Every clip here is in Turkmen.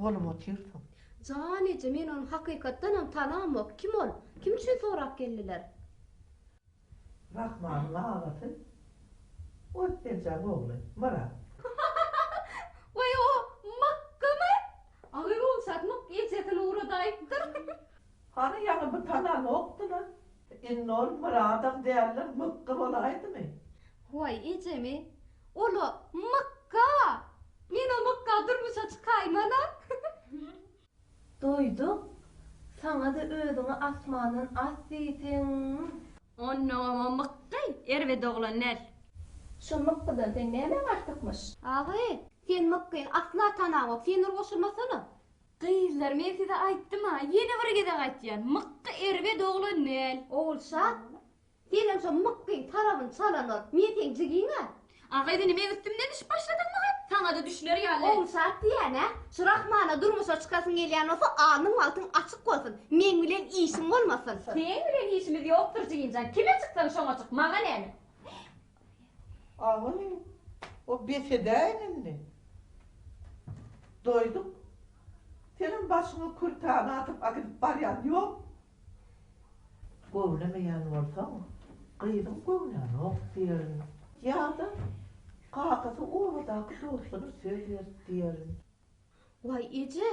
Bolup otyrsyň. Jan eje, men ony hakykatdanam tanamok. Kim ol? Kim üçin sorap geldiler? Rahmanyň agasy Otbenjaň ogly Myrat. Waý o Mykgymy? Agy Gowşat Mykgy ejesini ugradaýypdyr. Hany ýaňy bu tananokdy-la. Indi ol Myradam däldir, Mykgy bolaýdymy? Waý ejemi, ol-a Mykga! Men o Mykga durmuşa çykaýman-a. Doýduk, saňa-da özüňi asmandan as diýseň. Onnoňam o Mykgy erbet oglan däl. Şo Mykgydan seň nämäň artykmyş? Agy, sen Mykgyny asla tanaňok, sen bir goşulmasana. Gyzlar, men size aýtdym-a, ýene bir gezek aýtýan, Mykgy erbet oglan däl. Ogulşat, Senem şo mykgyň tarabyny çalanok. Men seň jigiň-ä. A gyz indi meň üstümden düşüp başladyňmy gyz? Saňa-da düşüner ýaly. Ogulşat diýýän-ä, şu Rahmana durmuşa çykasyň gelýän bolsa, alnyň wagtyň açyk bolsun. Meň bilen işiň bolmasyn. Seň bilen işimiz ýokdur jigimjan. Kime çyksaň şoňa çyk, maňa näme? Agy, o bes edäýiň indi. Doýduk. Senem başyňa kürtäni atyp äkidip barýan ýok. Göwnemeýän bolsaň, gyzyň göwnänok diýerin. Ýa-da kakasy obadaky dostuna söz berdi diýerin. Waý, eje,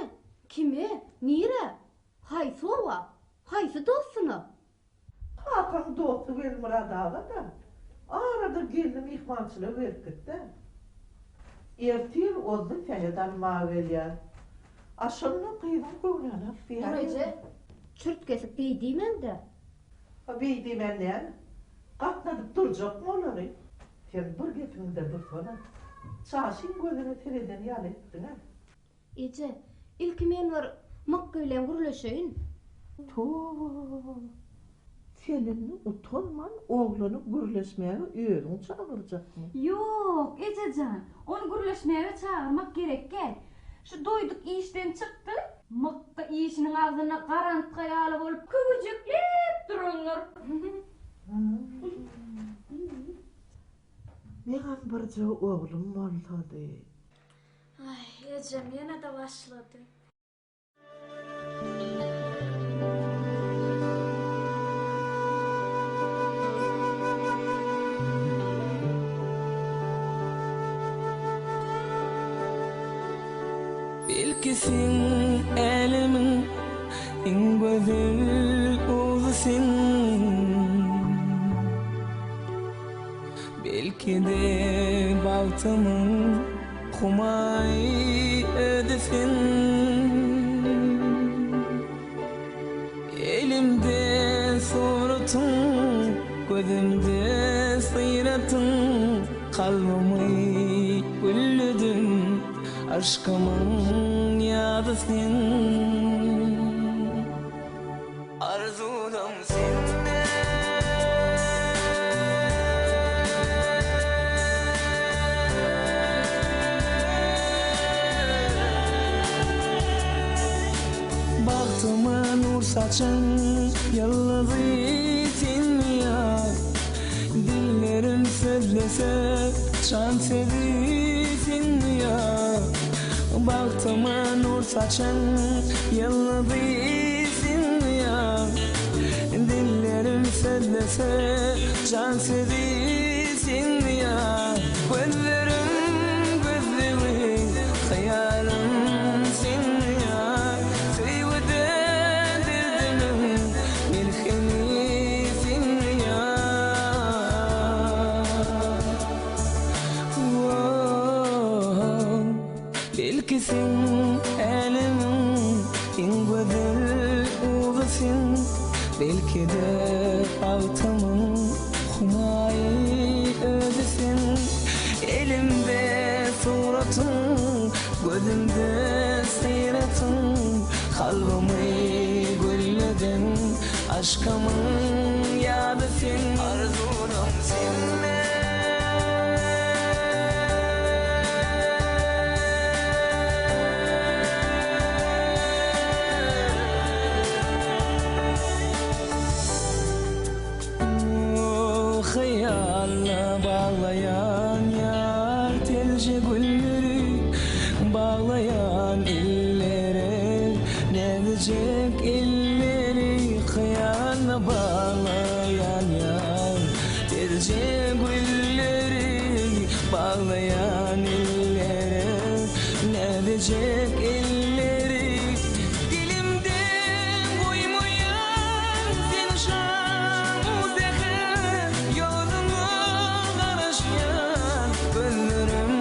kime, nirä, haýsy oba, haýsy dostuna? Kakaň dosty Welmyrat aga-da arada gelni myhmançylyga gelip gitdi. Ertir Ozzy sähet almaga gelýär. A şonda gyzyň göwnänok Dur diýäýerin. eje, çürt kesik beý diýmäň-dä. A beý diýmän näme? Gatnadyp durjakmy olary? Sen bir gepiňde dursana. Çaşyň gözüne sereden ýaly etdiň-ä. Eje, ilki men bir Mykgy bilen gürleşeýin. Toba! Sen indi utanman oglany gürleşmäge özüň çagyrjakmy? Ýok, eje jan, ony gürleşmäge çagyrmak gerek däl. Şu Doýduk işden çykdy. Mykgy işiniň agzynda garantga ýaly bolup köwejekläp durandyr. Meňem birje oglum bolsady. Aý, ejem ýene-de başlady. Belki sen älemiň iň gözel ogly sen. Belki-de bagtymyň Humaý özi sen. Elimde suratyň, gözümde syratyň, Kalbymy güllediň, yşkymyň ýazy sen. Arzuwlam sende. Bagtyma nur saçan ýyldyzy sen ýar. Dillerim sözlese jan sözi sen ýar. Bagtyma nur saçan ýyldyzy sen ýar. Dillerim sözlese jan sözi sen ýar. Gözlerim gözlegi hyýalym sen ýar. Söýgüde derdimiň melhemi sen ýar. Belki sen älemiň iň gözel uzy sen, Belki-de bagtymyň humaýy özi sen. Elimde suratyň, gözümde syratyň, Kalbymy gülleden aşkymyň ýady sen. Arzuwlam sende. Hyýalda baglaýan ýar telje gülleri baglaýan ille. Näzik elleri Dilimden goýmaýan sen şam-u säher Ýoluňa garaşýan gözlerim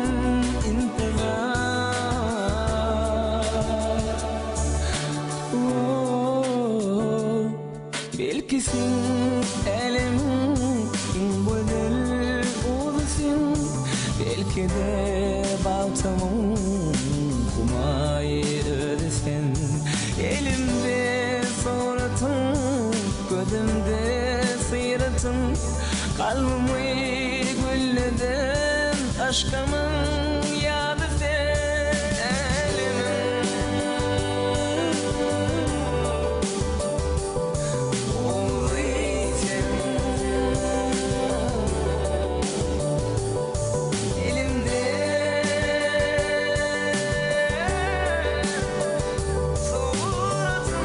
intizar. Belki sen älemiň iň gözel guzusyň, Belki-de bagtymyň humaýy özi sen. Elimde suratyň, gözümde syratyň, Kalbymy gülleden yşkymyň ýady sen. Älemiň guzy sen. Elimde suratyň.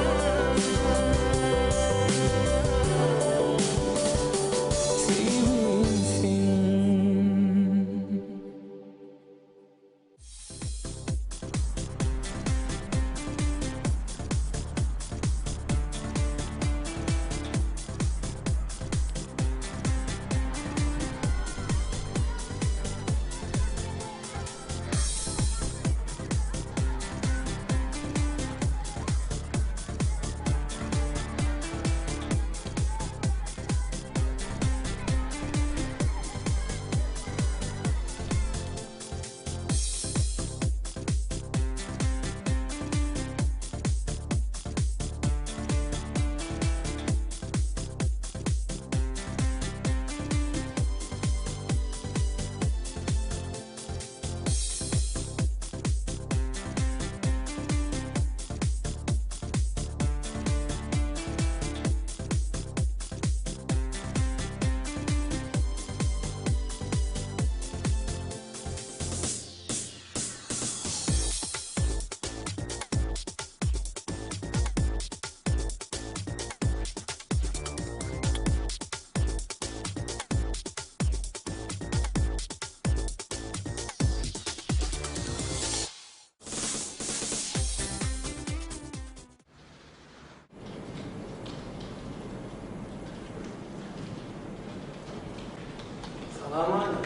Salam Aýna.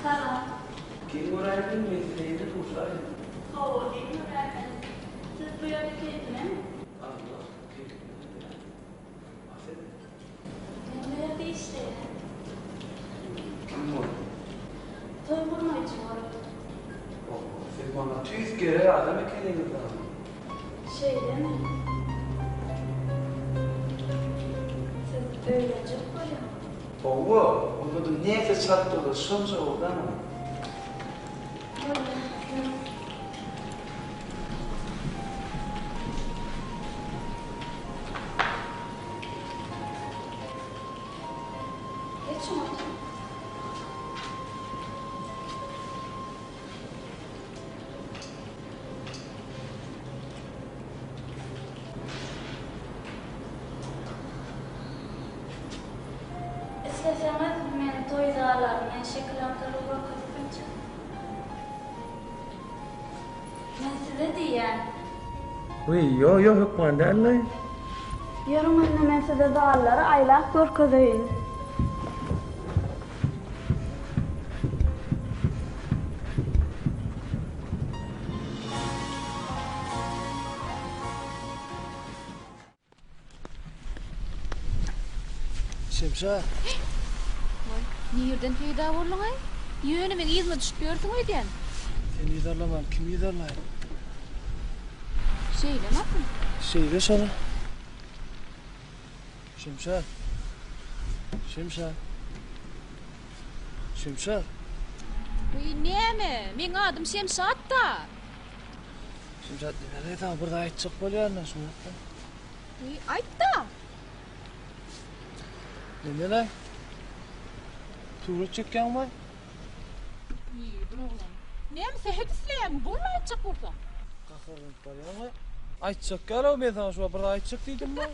Salam. Geň göräýdim, men size ýene duşaýdym. Hawa, geň göräýmeli. Siz bu ýerde keýpinemi? Allah, keýpine däl. A siz? Men bu ýerde işleýän. Kim bolup? Toý gurnaýjy bolup. Oho, siz maňa tüýs gerek adam ekeniňiz dagy. Şeýlemi? Siz öýlenjek bolýaňyzmy? Hawa, onda-da näçe çalt bolar, şonça gowy-da. Bolýar, ýörüň. Geçiň oturyň. Isleseňiz, men toý zallaryny şekil arkaly görkezip biljek. Men size diýýän. Wiý, ýok, ýok, hökman däl-le. Ýörüň onda men size zallary aýlap görkezeýin. Şemşat. Waý, nirden peýda bolduň-aý? Ýöne meň yzyma düşüp ýörsüň öýdýän. Seni yzarlaman kimi yzarlaýyn? Şeýlemi asyl? Şeýle şola. Şemşat. Şemşat. Şemşat. Wiý, näme? Meň adym Şemşat-da. Şemşat, näme saňa bir zat aýtjak bolýan-da şu wagtda. Wiý, aýt-da. Näme-laý? Surat çekýäňmi? Wiý, bir oglan. Näme sähet isleýäňmi? Bolma aýtjak bolsaň. Gaharlanyp barýaňmy? Aýtjak ýaly-ow men saňa şu wagt bir zat aýtjak diýdim-le.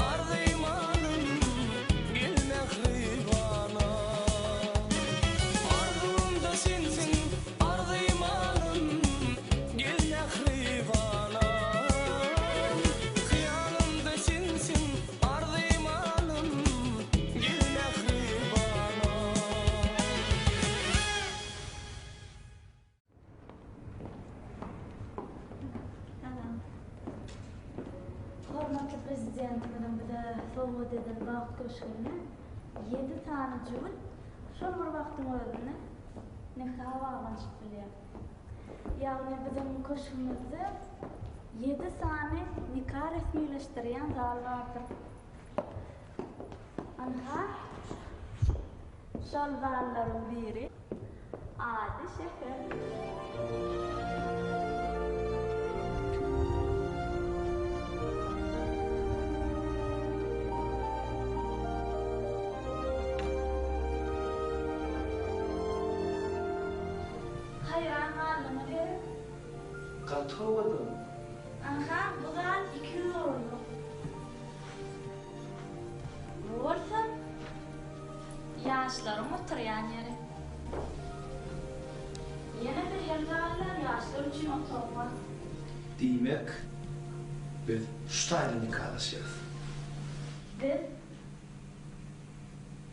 Arzymanym, gel mähribanym. Arzuwymda sensiň, arzymanym, gel mähribanym. Hyýalymda sensiň, arzymanym, gel mähribanym. Salam. Hormatly Prezidentimiziň bize sowgat eden Bagt köşgünde ýedi sany jübüt şol bir wagtyň özünde nika baglanyşyp bilýär. Ýagny biziň köşgümizde ýedi sany nika resmileşdirýän zal bardyr. Ynha, şol zallaryň biri. Ady Şeker. Haýran galdyňyz gerek? Gaty owadan. Ynha, bu zal 200 orunlyk. Bu bolsa ýaşlaryň oturýan ýeri. Ýene-de her zalda ýaşlar üçin otag bar. Diýmek, biz şu taýda nikalaşýas. Biz?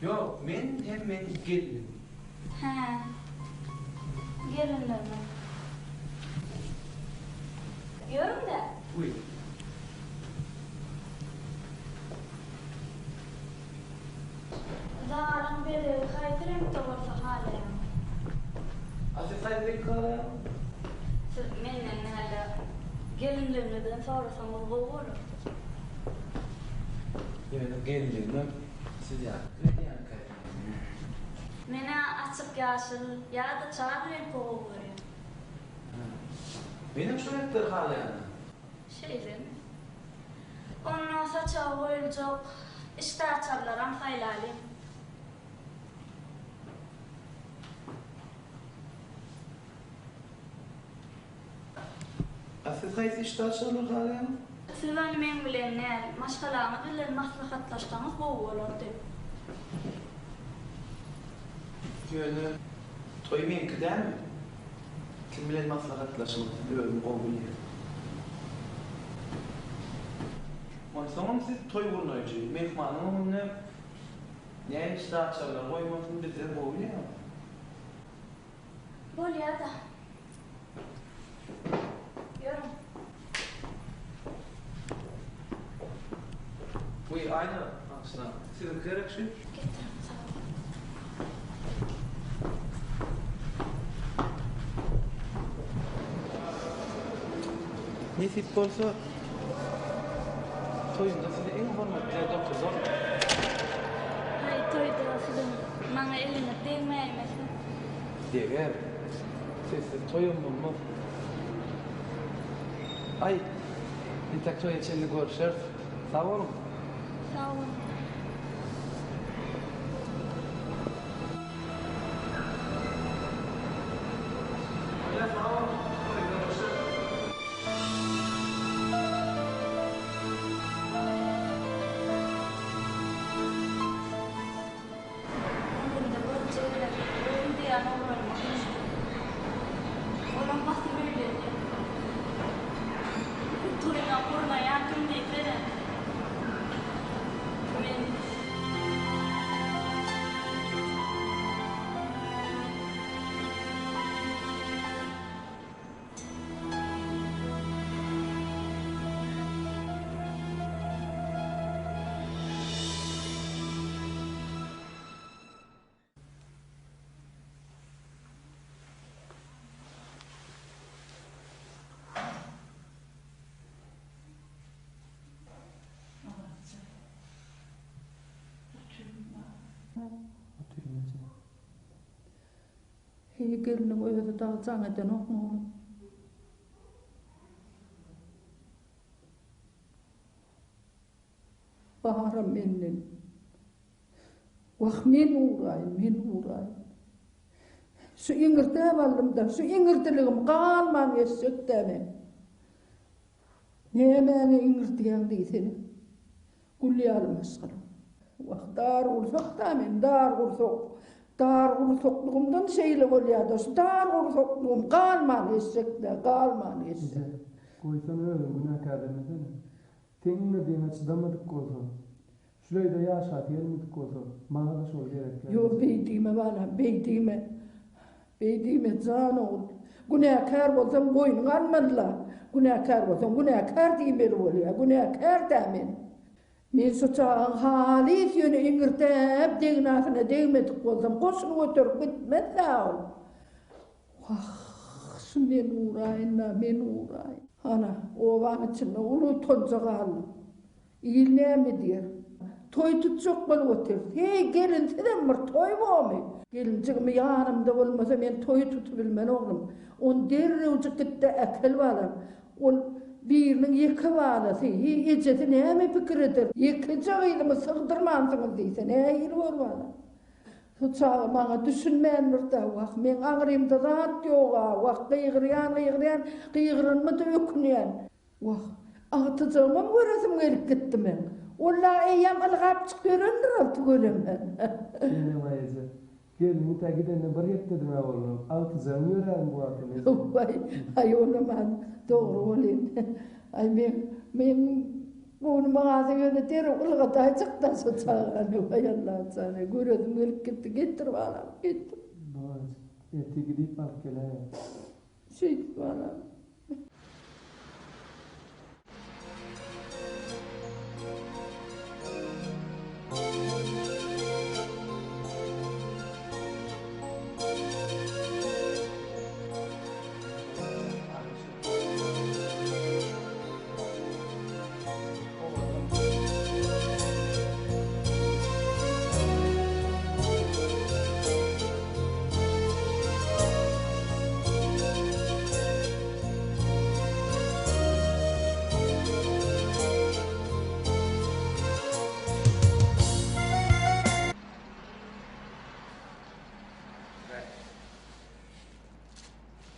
Ýok, men hem meň gelnim. Hä, gelinlerimiz. Ýörüň-dä. Wiý. Zalyň bezegi haýsy reňkde bolsa halaýaň? A siz haýsy reňki halaýaňyz? Siz menden däl-de, gelinligiňizden sorasaňyz gowy bolardy. Ýöne gelinligimem siz ýaly edýänkä. Men-ä açyk ýaşyl ýa-da çal reňki gowy görýän. Menem şo reňkleri halaýan-a. Şeýlemi? Onda saçaga goýuljak işdäaçarlaram saýlalyň. A siz haýsy işdäaçarlary halaýaňyz? Siz ony meň bilen däl, maşgalaňyz bilen maslahatlaşsaňyz gowy bolardy. Ýöne toý meňki dälmi? Kim bilen maslahatlaşmalydygyny özüm gowy bilýän. Onsoňam siz toý gurnaýjy, myhmanyň öňünde näme işdäaçarlary goýmalydygyny bizden gowy bilýäňiz. Bolýa-da. Ýörüň. Wiý, Aýna, bagyşlaň. Siziňki gerek şu? Getiriň, sag boluň. Nesip bolsa, toýumda sizi iň hormatly ýerde oturdaryn. Haý, toýda siziň maňa eliňiz degmäýmesin. Deger. Sessiz toýam bolmaz. Aý, entek toýa çenli görşeris. Sag boluň. Sag boluň. Bolýa, sag boluň. Toýda görşeris. Ömrümde birinji gezek özüm diýýän oglanyma duşdum. Olam basym öýlendi. Toýuňam gurnaýan kim diýsene. Men. Heý, gelniň özi dagy jaň edenokmy oglum? Baram menden. Wah, men uraýyn, men uraýyn. Şu iňirdäp aldym-da, şu iňirdiligim galman geçjek-dä men. Nämäňe iňirdýäň diýsene. Gül ýaly maşgala. Wah, dar gursak-da men, dar gursak. Dar gursaklygymdan şeýle bolýar-da, şu dar gursaklygym galman geçjek-dä, galman geçjek. Eje, goýsana özüňi günäkärlemesene. Seň iňirdiňe çydamadyk bolsa, şuleýde ýaşasy gelmedik bolsa, maňa-da şol gerekýär. Ýok, beý diýme, balam, beý diýme. Beý diýme, jan ogul. Günäkär bolsam boýnuňa almaly-la. Günäkär bolsaň, günäkär diýmeli bolýar. Günäkär-dä men. Men şu çagaň halys ýöne iňirdäp degnasyna degmedik bolsam, goşuny göterip gitmez-dä ol. Wah, şu men uraýyn-da, men uraýyn. Ana, obaň içinde uly utanja galdym. Il näme diýer? Toý tutjak bolup otyrys. Heý, gelinsizem bir toý bormy? Gelinjigim ýanymda bolmasa men toý tutubilmen oglum. Ony derrewjik git-de äkel balam. Ol biriniň ýeke balasy. Heý, ejesi näme pikir eder? Ýekeje gyzymy sygdyrmansyňyz diýse nähili bor balam? Şu çaga maňa düşünmändir-dä, wah, meň aňrymda zat ýog-a, wah, gygyrýan, gygyrýan, gygyranyma-da ökünýän. Wah, agtyjagymam göresim gelip gitdi meň. Ol-a eýýäm ylgap çykyp ýörendir ol tüweleme. Enem-aý eje, gelniň tä gidenine bir hepdediň-ä boldy. Agtyjagyň ýörärmi bu wagtam eje? Waý, aý onam-a dogry welin. Aý meň, meň göwnüme galsa ýöne derrew ylgadaýjak-da şo çagany. Waý Allajan-aý, göresim gelip gitdi. Getir balam, getir. Bar, ertir gidip alyp geläýerin. Şeýdip balam.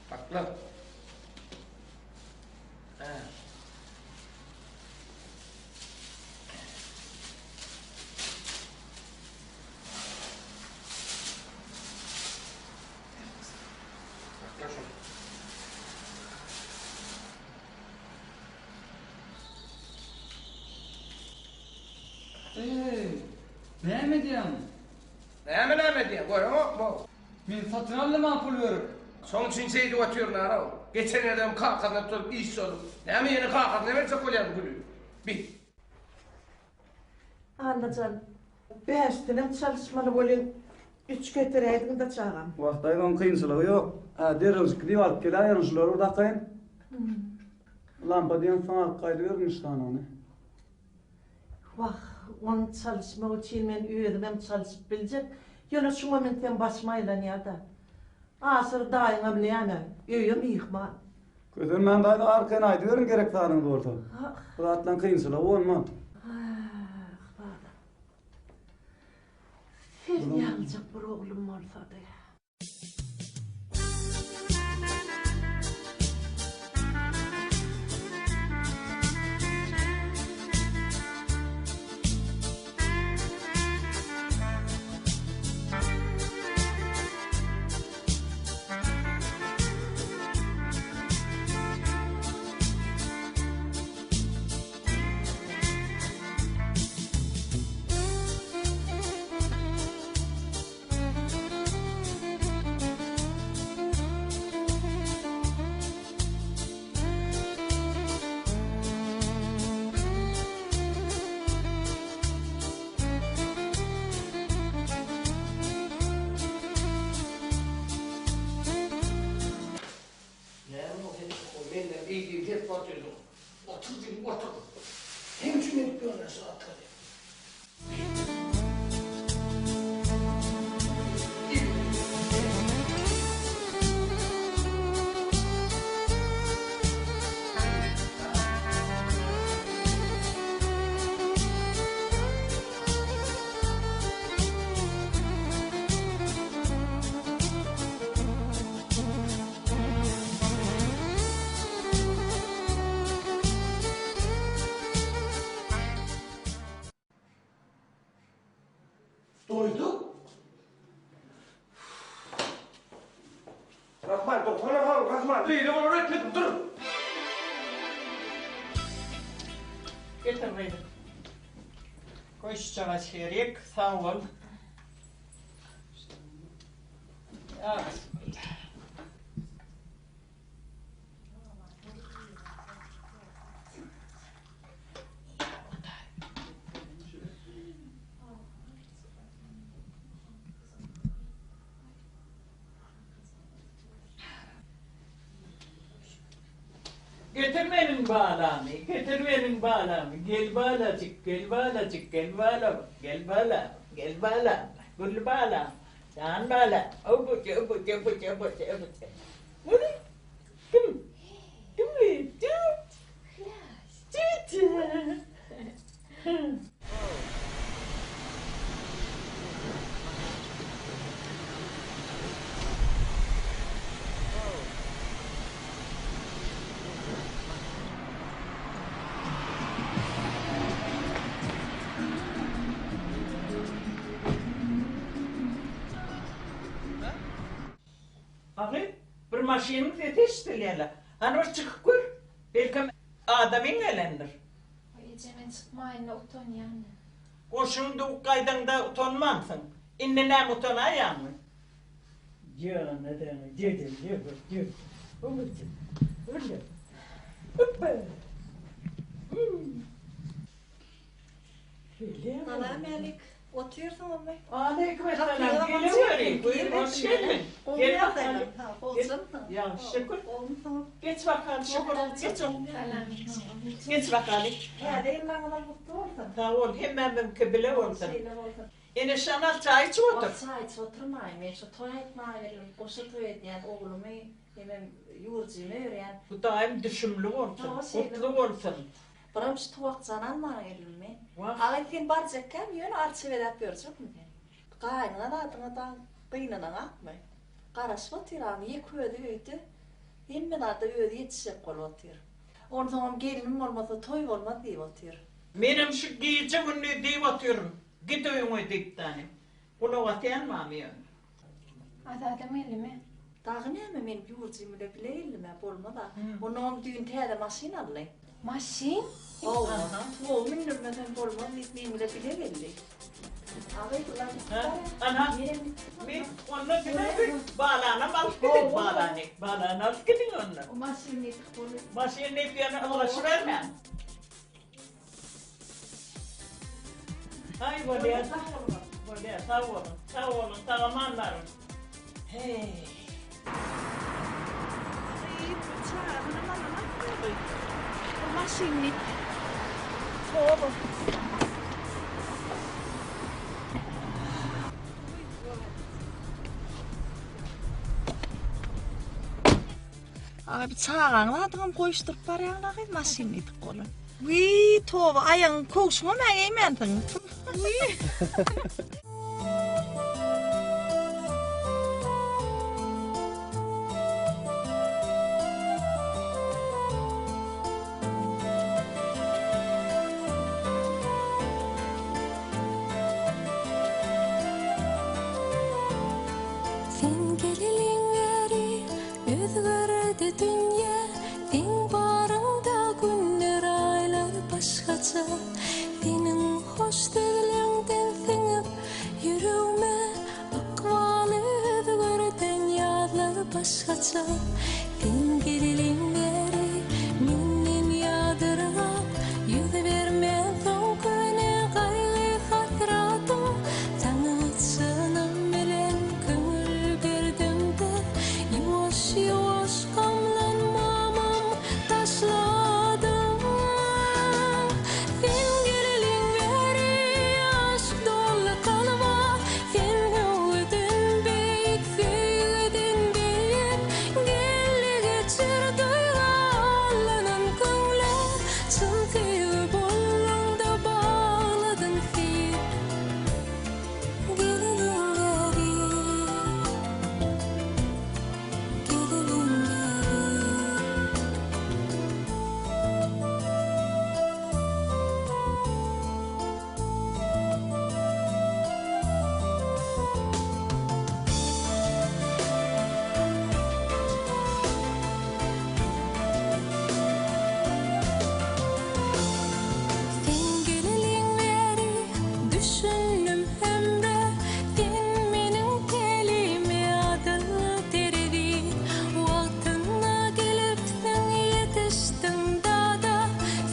Sakla. Sakla şunu. Eý, näme edýäň? Näme näme edýäň, göreňokmy? Men satyn aldym-a pul berip. Şoň üçin şeýdip otyryn araw. Geçen gezegem kakasyna tutulyp işçi boldum. Näme ýene kakasyna berjek bolýarmy güli? Bi. Annajan, bäşdenem çalyşmaly welin, üç getiräýdiň-dä çagam. Wah, daýza, oň kynçylygy ýok. Hä, derrewjik gidip alyp geläýerin, şulary bir dakaýyn. Lampa diýensoň alyp gaýdyberin üç sanyny. Wah, ony çalyşmak üçin men özümem çalyşyp biljek, ýöne şuňa münsem başym aýlanýar-da. Aşyr daýyňam näme, öýe myhman. Kösenmän daýza arkaýyn aýdyberiň gerek zadyňyz bolsa. Bu zatlaň kynçylygy bolmaz. Ah, balam. Sen ýalyjak bir oglum bolsady. Näme o sen o menden eý diýip hep otyrdyň. Otur diýdim otur. Seň üçin edip ýörün şu zatlary. Doýduk. Rahman dursana hal Rahman. Beýle bolar öýtmedim dur. Getir gyzym. Goý şujaga çerik, sag bol. Ýa bismillah. Getir meniň balamy, getir meniň balamy, gel balajyk, gel balajyk, gel balam, gel balam, gel balam, gül balam, jan balam, öwbüje, öwbüje, öwbüje, öwbüje, öwbüje. Muny kim? Kim berdi? Tüt. Agy, bir maşynyň sesi eşidilýär-le. Hany bir çykyp gör. Belkem, adamyň gelendir. Oý eje men çykmaýynda utanýan. Goşuňy döwüp gaýdaňda utanmansyň. Indi näme utanaýaňmy? Jana däne dede ýöge ýöge. Öwütdi. Öwütdi. Hoppa. Salam älik. Otyrsyňyzmy? Aleýkum essalam. Geleweri. Buyur, hoş geldiň. Gel bakaly. Ýagşy şükür. Geç bakaly şükür. Geç ol. Geç bakaly. Täze ýyllaryňyzam gutly bolsun. Sag bol, hemmämiziňki bile bolsun. Şeýle bolsun. Ene Şanal çaý içip otur. Wah çaý içip oturmaýyn. Men şu toý aýtmaga geldim. Goşa toý edýän oglumy hemem ýurjymy öýerýän. Hudaýym düşümli bolsun, gutly bolsun. Biram şu tuwakjany almaga geldim men. Agay sen barjakkäm ýöne arça bezäp ýörjekmi sen? Gaýnyňa zadyňa daň gynanaňakmy? Garaşyp otyr aň ýeke özi öýde hemme zada özi ýetişjek bolup otyr. Onsoňam gelnim bolmasa toý bolmaz diýip otyr. Menem şu gije gündiz diýip otyryn git öýüňe diýip dany. Gulak asýan barmy ýöne. Azadam geldimi? Dagy näme men ýurjym bile bile geldim-ä bolmaz-a. Onnoňam düýn täze maşyn aldy. Maşyn? Hawa. Tuwagy mündürmesem bolmaz diýip meň bile bile geldi. Agy bular gitdi barýa. Ana, men onda size balanam alyp gidiň balany. Balany alyp gidiň onda. O maşyn diýip bolup. Maşyn diýip ýöne ylgaşybermäň. Aý bolýar. Bolýar, sag boluň. Sag boluň, sag-aman baryň. Heý. Aý, bu çagyny maňa goý. Bu maşyny. Toba. Aga bir çagaň zadyňam goýuşdyryp barýaň-la gyz maşyn diýdik goly. Wiý, toba, aýagyň köwşüňem-ä geýmänsiň. Wiý. Sen geleliň bäri Özgerdi dünýä, seň baryňda günler, aýlar başgaça. Seniň hoş sözleňden siňip ýüregme, ykbaly özgerden ýazlar başgaça. Sen geleliň bäri menden ýadyrgap, ýüz bermänsoň köne gaýgy-hasratyň, saňa çynym bilen köňül berdimde, Ýuwaş-ýuwaş gamlanmamam taşladym. Sen geleliň bäri. Düşündim ömre sen meniň telime adyl terezi Wagtynda gelipsiň ýetişdiň dada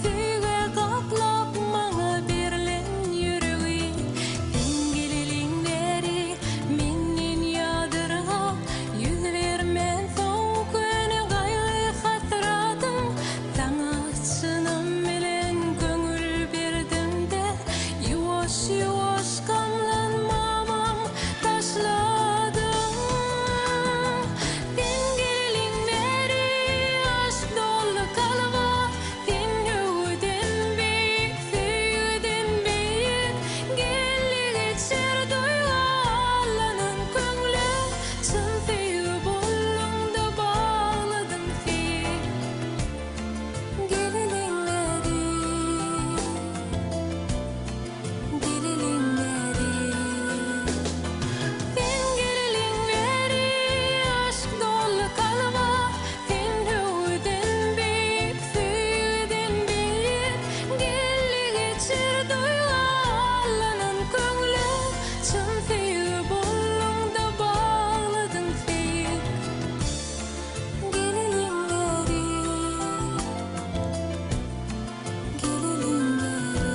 Söýgä gaplap maňa berlen ýüregi Sen geleliň bäri menden ýadyrgap Ýüz bermän soň köne gaýgy-hasratyň Saňa çynym bilen köňül berdim-de, Ýuwaş-ýuwaş gamlanmamam taşladym. Sen geleliň bäri aşk doldy kalba, Sen öwüden beýik, söýgüden beýik, Geldi geçer duýga allanan köňle, Çyn söýgi bolduň-da bagladyň sen. Geleliň bäri, geleliň bäri. Sen geleliň bäri, aşk doldy kalba, Sen öwüden beýik, söýgüden beýik, Geldi geçer duýga allanan köňle, Çyn söýgi bolduň-da bagladyň sen. Geleliň bäri, geleliň bäri.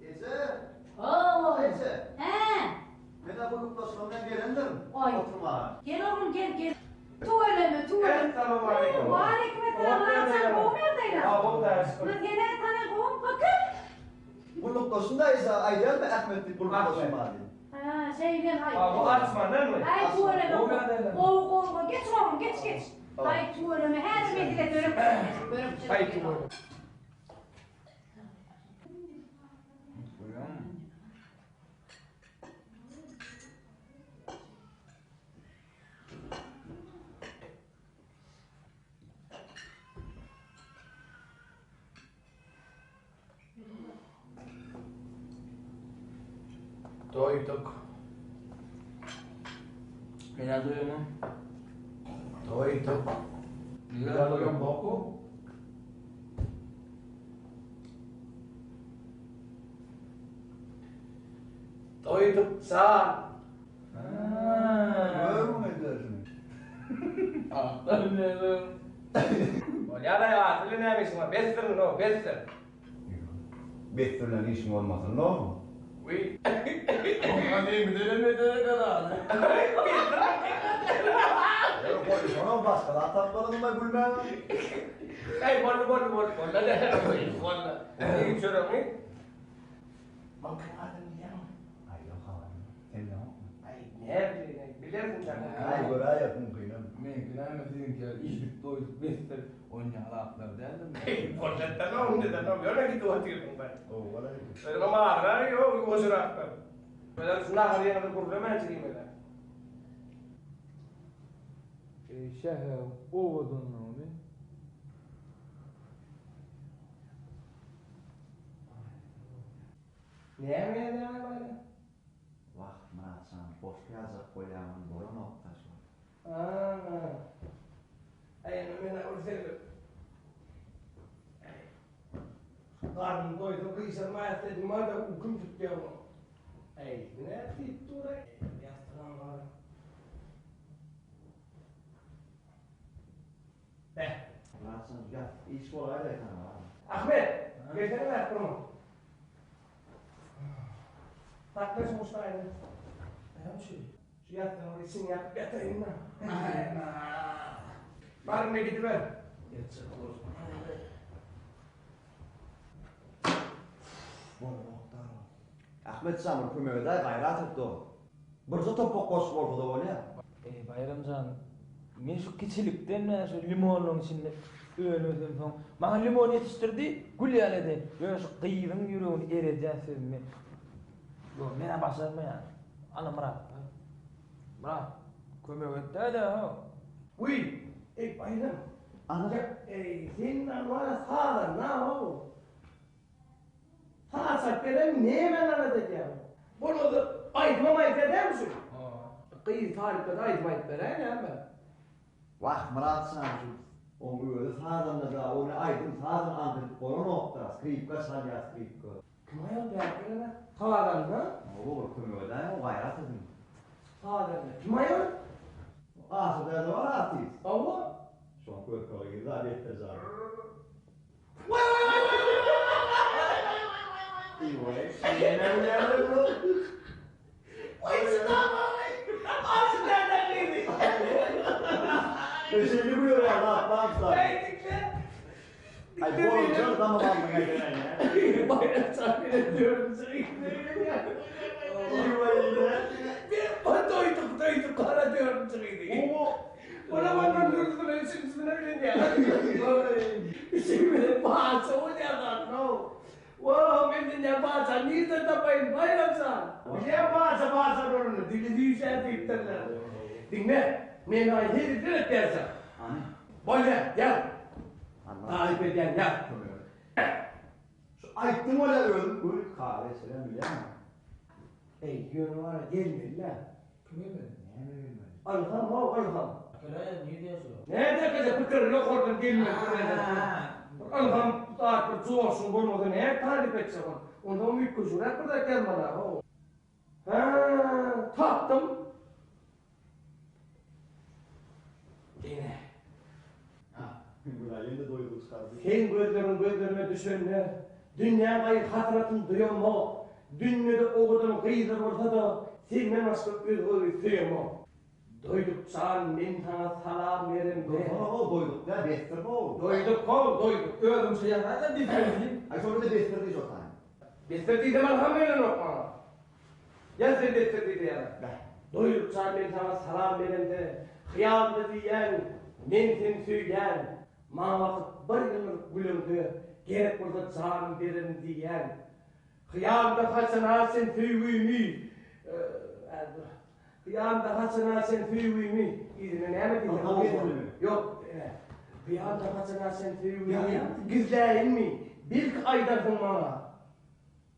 Eje! Ow! Eje! Hä? Men-ä gullukdaşlarymdan gelendirin. Oý. Oturmaga. Gel oglum, gel, gel. Tüweleme, tüweleme. Essalawmaleýkim. Waleýkim essalam. Sen gowumy ýagdaýlar? Ha, gowy daýy, şükür. Muny sen-ä tanan gowumy? Bakyn. Gullukdaşym da eje, aýdýarmy Ahmet diýip gullukdaşym bar diýip. Ha, şeýle haý. Ha, bu arçmandanmy? Aý, tüweleme. Gowy ýagdaýlar. Gowy, gowy, gowy. Geç oglum, geç, geç. Aý, tüweleme. Häzir men size börek bişirjek, börek bişirjek. Aý, tüweleme. Doýduk. Menä doýamam. Doýduk. Nirä doýan boku? Doýduk jan. Görmüň edersiň. Bolýar-aý, aty bilen näme işiň bar? Besdir indi, besdir. Besdir bilen işiň bolmasyn, dogmy? Wiý. Oňa nemidenem beter eken aly. Goýsana, başga zat tapmadyňmy gülmäge? Äý, boldy, boldy, boldy, boldy-da, boldy. Iý çöregiňi. Maňkaň adyny bilýäňmi? Aý, ýok, habarym ýok. Sen bileňokmy? Aý, näbileýin, bilersiň sen. Aý, göräýeris mümkinem. Meňki näme siziňki ýaly iýdik, doýduk, besdir. Oýun ýaly zatlar däldir. Bolýa-da, onda-da, ýöne gidip otyrsyň be. Gowy bolaýdy. Özüňem agyrar ýok, ýuwaşyrakdan. Özem şu nahar ýeňňede gürlemänçe iýmeli. Eý, şäheriň owadanlygyny. Näme ýazýaň baýram? Wah, Myratjan, goşgy ýazjak bolýaňam bolanok-da şol. A-a. Aý, indi men-ä bir sebäp. Aý. Garnym doýsa gyşarmaýas dedim bar-da, uykym tutýar muň. Aý, bu näme diýip dur-aý? Ýassygam bar. Beh. Myratjan, ýat, iş bolaýdy-aý saňa. Ahmet, gelsene bärik durma. Sakla şu muşdaýyny. Näme şu? Şu ýassygyň içini ýapyp ýataýyn-da. Bar indi gidiber. Ýetjek bolsun. Bolanok-da. Ahmet jan bir kömek edäý, gaýrat et dost. Birje topbak goşgy bolsa-da bolýar. Eý, Baýram jan, men şu kiçilikden bäri şu limonlaryň içinde önüp-ösemsoň, maňa limon ýetişdirdi, gül ýaly edi. Ýöne şu gyzyň ýüregini eredýän sözümi. Ýok, men-ä başarmaýan. Ana Myrat. Myrat, kömek et-dä-de, how. Wiý, eý, Baýram. Ana. Eý, sen wara sazanda-how. Saz çalyp beren nämäni alada edýäň? Bolmasa aýdymam aýdýar dälmi şu? Gyz talypda-da aýdym aýdyp beräý näme? Wah, Myrat jan, şu oň özi sazanda-da, ony aýdym sazam aňk edip bolanok-da, skripka çalýar, skripka. Kim aýal bärik gelene? Sazanda? Hawa, bir kömek edäýiň, gaýrat ediň. Sazanda kim aýal? Aşyr däde bar artist. Hawa. Şoň körpe gyzy da Besdir jan. Şu aýtdyň bolýa özüm göni kagyz geçirýän bilýäňmi? Eý, ýöne wara gelmeli-dä. Kim gelmeli? Näme gelmeli? Ylham how, ylham. Akela nirde ýaşaýar? Näde akela pikir ýokardan gelmeli bir Ylham zat bir joşgun bolmasa nädip taryp etjek ol? Onsoňam üýtgeşigräk bir zat ýazmaly how. Hä, tapdym. Ine. Gülaý ýene doýdugy çykardy. Seň gözleriň gözlerime düşende, Dünýä gaýgy-hasratyn duýamok. Dünýede owadan gyzlar bolsa-da, Senden başga özge gyz söýemok. Doýduk jan, men saňa salam beremde. Dursana-how, doýduk däl, besdir-how. Doýduk-how, doýduk. Özüňçe ýazaý-da besdir diýip. Aý, şonda-da besdir diý şo taýyn. Besdir diýsem alham gelenok maňa. Ýaz sen besdir diýse ýazar. Bäh. Doýduk jan, men saňa salam beremde, Hyýalymda diýýän, men seni söýýän. Maňa bakyp bir ýylgyryp güleňde, Gerek bolsa janym bererin diýýän. Hyýalymda haçan-a sen söýgümi, Hyýalymda haçan-a sen söýgümi, Yzyna näme diýsem, Ýok, Hyýalymda haçan-a sen söýgümi, Gizläýinmi, belki aýdarsyň maňa.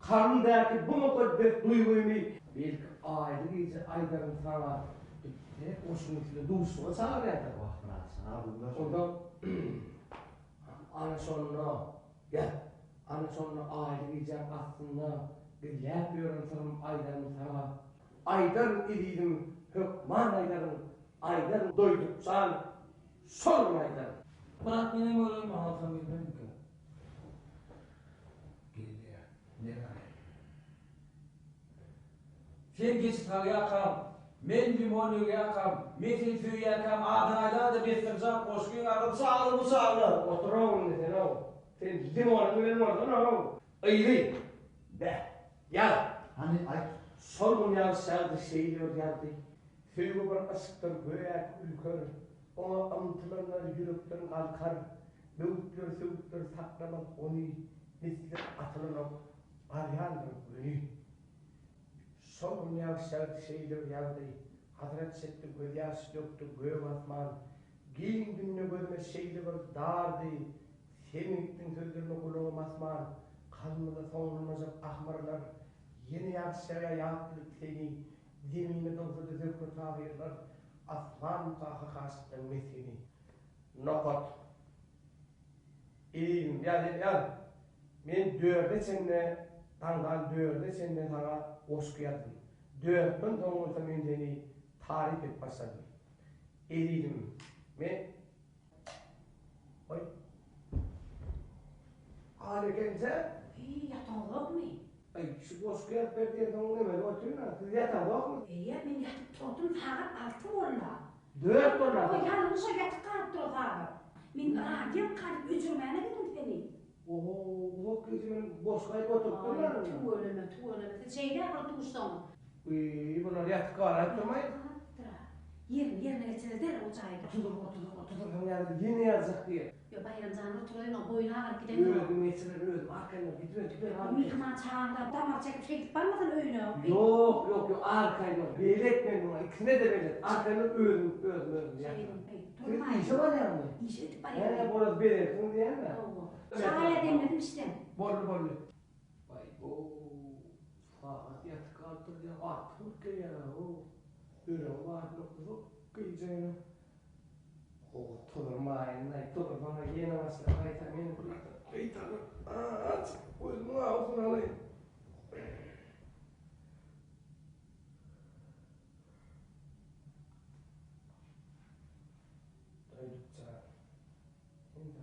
Kalbymdaky bu mukaddes duýgymy, Belki aýly gije aýdaryn saňa. Diýip, goşgyň üstünde duşuşyga çagyrýarlar. Wah, Myrat, saňa bu Onsoň, ana şonda, Gel, ana şonda aýly gijäň astynda Gizläp ýören syrym aýdaryn saňa. Aýdaryn ezizim, hökman aýdaryn, Aýdaryn Doýduk jan, şol gün aýdaryn. Myrat menem görerin, alsam gelmezmikä? Gelýär, Neraý. Sen geçi salýarkaň, men limon ýygýarkam, men seni söýýärkäm adyňy aýdada Besdirjan goşgyň adyny çagyr bu çaglar. Otur-ow indi sen-ow. Sen limonyň bilen bolsana-ow. Yzy. Beh. Ýaz. Hany, aýt. Şol gün ýagyş ýagdy, şeýle bir ýagdy. Söýgi bir yşkdyr, göýäki ülker. Oňa ymtylanlar ýürekden galkar. Böwütler, söwütler saklamaz ony. Misli atylan ok barýandyr göni. Şol gün ýagyş ýagdy, şeýle bir ýagdy. Hasrat çekdi, gözýaş dökdi gök asman. Giň dünýe gözüme şeýle bir dardy. Sen gitdiň sözlerime gulagym asman. Kalbymyzda soňlanmajak ahmyrlar. Ýene ýagyş ýagýar ýat bilip seni. Zeminde dogsa-da Zöhre Tahyrlar. Asmanmyka hak aşyklaň mesgeni. Nokat. Eýim, ýaz, ýaz. Men dörde çenli, daňdan dörde çenli saňa goşgy ýazdym. Dörtden soň bolsa men seni taryp edip başladym. Ezizim, men Oý. Al eken-sen? Eý, ýataňzokmy? Aý, şu goşgy ýazyp ber diýensoň nemeli otyryn-a. Siz ýataňzokmy? Eý, men ýatyp turdum, sagat alty boldy. Dört boldy. Oý, ýalňyşa ýatyp galypdyr o sagat. Men radiom kalyp öjürmäne gitdim seni. Oho, uzak gije men goşgy aýdyp oturypdyryn. Aý, tüweleme, tüweleme. Siz şeýle bir duşsaňyz. Wiý, bular ýatyp galaýypdyrmaý? Galypdyr-a. Ýerini ýerine geçireli derrew jaýda. Otudyr, otudyr, otudyr, soň ýazdy, ýene ýazjak diýýär. Ýok, Baýram jan oturaýyn, boýny agyryp gidendir o. Özüm geçirer, özüm arkaýyn bol, gidiber, gidiber hany. Myhman çagyrlar, damar çekip şeýdip barmasyn öýüne. Ýok, ýok, ýok, arkaýyn bol, belet men muňa, ikisine-de belet, arkaýyn bol, özüm, özüm, özüm ýatyryn. Siz işe barýaňmy? Işe gidip barýan. Hä, bolar, belersiň diýýän-dä. Hawa. Çaý-a demledim içseň. Boldy, boldy. Baý-bow, sagat ýatyp galypdyr diýýän, artyk bolup gelýär-ä-how. Ýüregi badyny uzak gije. Gowy tozurmaýyn-laý, tozursaň-a ýene başlar, gaýta men gaýtadan aç, gözümiň awusyny alaýyn. Doýduk jan. Indi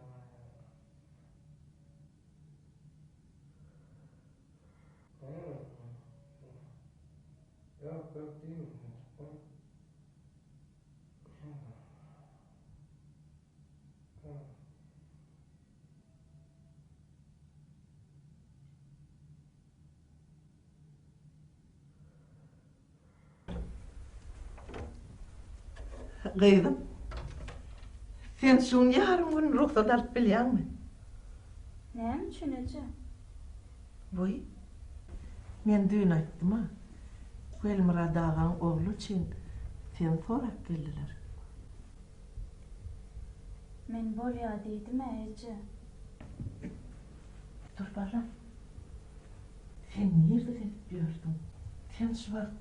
Ýok, ýok diýme. Gyzym, sen şu gün ýarym gün rugsat alyp bilýäňmi? Näme üçin eje? Boý, men düýn aýtdym-a. Welmyrat agaň ogly üçin seni sorap geldiler. Men bolýa diýdim-ä, eje. Dur balam. Sen nirde gezip ýörsüň? Sen şu wagt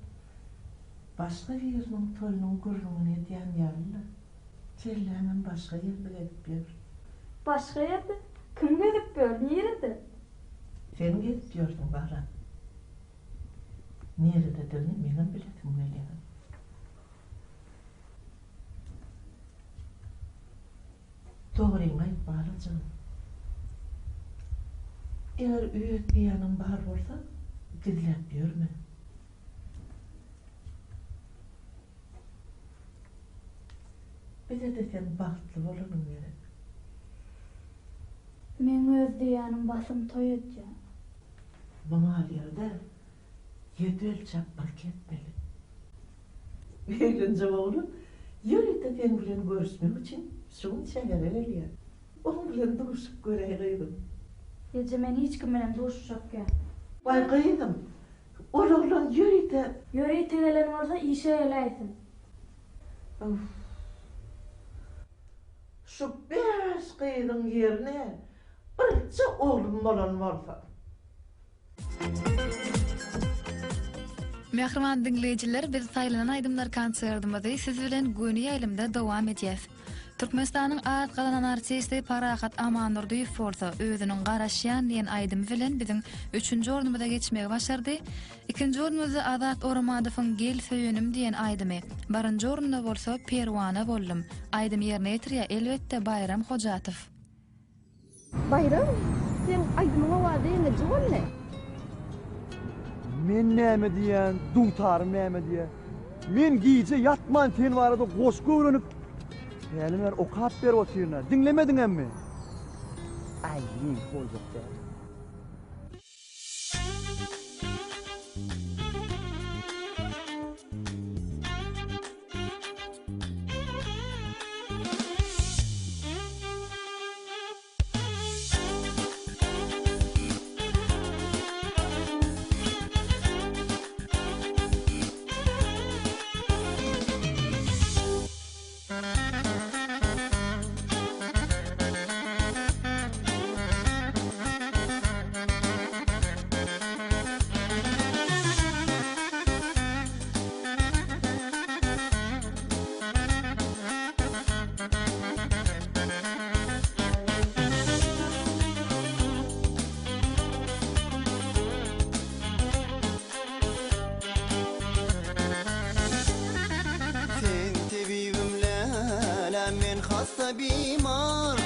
başga biriniň toýunyň gürrüňini edýän ýaly-la. Kelläňem başga ýerde gezip ýör. Başga ýerde? Kim gezip ýör? Nirede? Sen gezip ýörsüň, balam. Nirededigini meňem bilesim gelýär. Dogryňy aýt, balajygym. Eger öz diýýäniň bar bolsa, gizläp ýörme. Bize-de seň bagtly bolanyň gerek. Meň öz diýýänim basym toý edýän. Muňa ýerde ýedi ölçäp bir kesmeli. Öýlenjek oglan ýörite seň bilen görüşmek üçin şu gün şähere gelýär. Oň bilen duşup göräý gyzym. Eje men hiç kim bilen duşuşak ýa. Waý gyzym, ol oglan ýörite. Ýörite gelen bolsa işe geläýsin. Uff. Şu bäş gyzyň ýerine birje oglum bolan bolsa. Mähriban diňleýjiler, biz Saýlanan aýdymlar konsertimizi siz bilen göni ýaýlymda dowam edýäs. Türkmenistanyň at gazanan artisti Parahat Amandurdyýew bolsa özüniň Garaşýan diýen aýdymy bilen biziň üçünji ornumyza geçmegi başardy. Ikinji ornumyzda Azat Oramadowyň Gel söýenim diýen aýdymy, birinji orunda bolsa Perwana boldum aýdymy ýerine ýetirýär, elbetde Baýram Hojatow. Baýram, seň aýdymyň owazy ýeňiji boldy. Men näme diýýän, dutarym näme diýýär. Men gije ýatman sen barada goşgy öwrenip, häli bäri okap berip otyryn-a. Diňlemediňemmi? Aý, meňki boljak däl. Sen tebibim läläm men hassa bimar.